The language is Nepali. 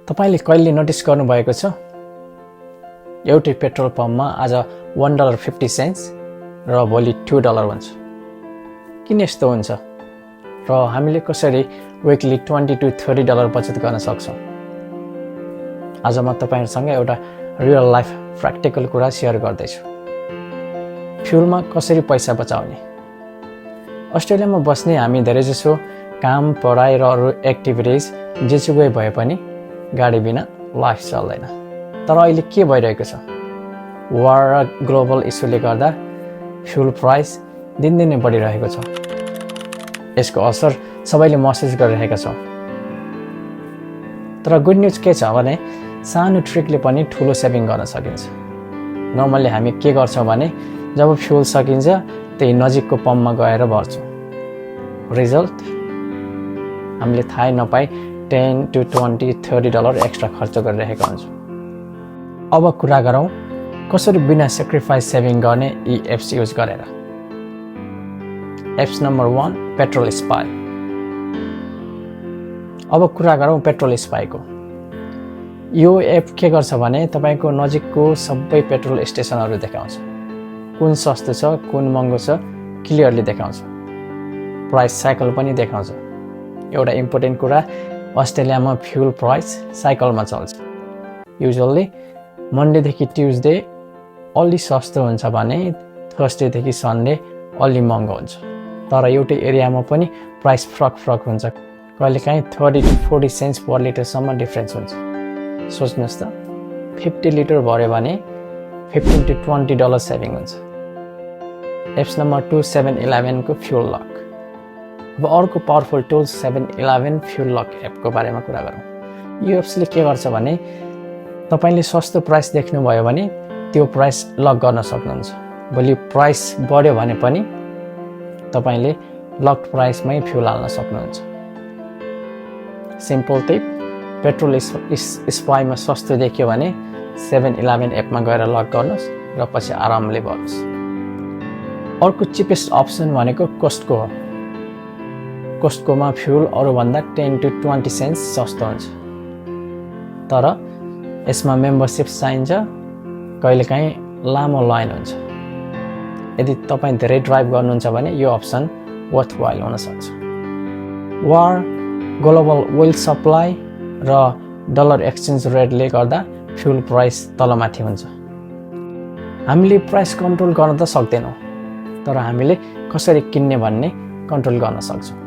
तपाईले कहिले नोटिस गर्नुभएको छ एउटै पेट्रोल पम्पमा आज $1.50 र भोलि $2 हुन्छ किन यस्तो हुन्छ र हामीले कसरी वीकली $20 to $30 बचत गर्न सक्छौं आज म तपाईहरुसँग एउटा रियल लाइफ प्र्याक्टिकल कुरा शेयर गर्दै छु फ्युलमा कसरी पैसा बचाउने अस्ट्रेलियामा बस्ने हामी धेरैजसो काम पढाइ र अरु एक्टिभिटिज जेसुकै भए पनि गाडी बिना लाइफ चल्दैन तर अहिले के भइरहेको छ वार र ग्लोबल इस्युले गर्दा फ्युल प्राइस दिनदिनै बढिरहेको छ यसको असर सबैले महसुस गरिरहेका छौं तर गुड न्यूज के छ भने सानो ट्रिकले पनि ठूलो सेभिङ गर्न सकिन्छ नर्मली हामी के गर्छौं भने जब फ्युल सकिन्छ त्यही नजिकको पम्पमा गएर भर्छौं रिजल्ट हामीले थाहै नपाई $10 to $20 $30 एक्स्ट्रा खर्च गरिरहेका हुन्छौं अब कुरा गरौं कसरी बिना सेक्रिफाइस सेभिङ गर्ने यी एप्स युज गरेर एप्स नम्बर 1 पेट्रोल स्पाई अब कुरा गरौं पेट्रोल स्पाईको यो एप के गर्छ भने तपाईको नजिकको सबै पेट्रोल स्टेशनहरु देखाउँछ कुन सस्तो छ कुन महँगो छ क्लियरली देखाउँछ प्राइस साइकल पनि देखाउँछ एउटा इम्पोर्टेन्ट कुरा अस्ट्रेलियामा फ्युल प्राइस साइकलमा चल्छ युजुअली मन्डे देखि ट्युजडे अलि सस्तो हुन्छ भने थर्सडे देखि सन्डे अलि महँगो हुन्छ तर एउटै एरियामा पनि प्राइस फरक हुन्छ कहिलेकाहीँ 30 to 40 सेन्ट्स पर लिटर सम्म डिफरेन्स हुन्छ सोच्नुस् त 50 लिटर भर्यो भने $15 to $20 सेभिङ हुन्छ एप्स नम्बर 2 7-Eleven को फ्युल लक अब अर्को powerful tool 7-Eleven fuel lock एपको बारेमा कुरा गरौँ यो एप्सले के गर्छ भने तपाईले सस्तो प्राइस देख्नुभयो भने त्यो प्राइस लक गर्न सक्नुहुन्छ भोलि प्राइस बढ्यो भने पनि तपाईले लक प्राइसमै फ्युल हाल्न सक्नुहुन्छ सिम्पल टिप पेट्रोल स्पाईमा सस्तो देख्यो भने 7-Eleven एपमा गएर लक गर्नुस् र पछि आरामले भर्नुस् अर्को चिपेस्ट अप्सन भनेको कोस्टको हो कोस्टकोमा फ्युल अरु भन्दा 10 to 20 सेन्ट्स सस्तो हुन्छ तर यसमा मेम्बरशिप चाहिन्छ कहिलेकाहीँ लामो लाइन हुन्छ यदि तपाई धेरै ड्राइभ गर्नुहुन्छ भने यो अप्सन वर्थवाइल हुन सक्छ वार ग्लोबल ओइल सप्लाई र डलर एक्सचेन्ज रेटले गर्दा फ्युल प्राइस तलमाथि हुन्छ हामीले प्राइस कन्ट्रोल गर्न त सक्दैनौं तर हामीले कसरी किन्ने भन्ने कन्ट्रोल गर्न सक्छौं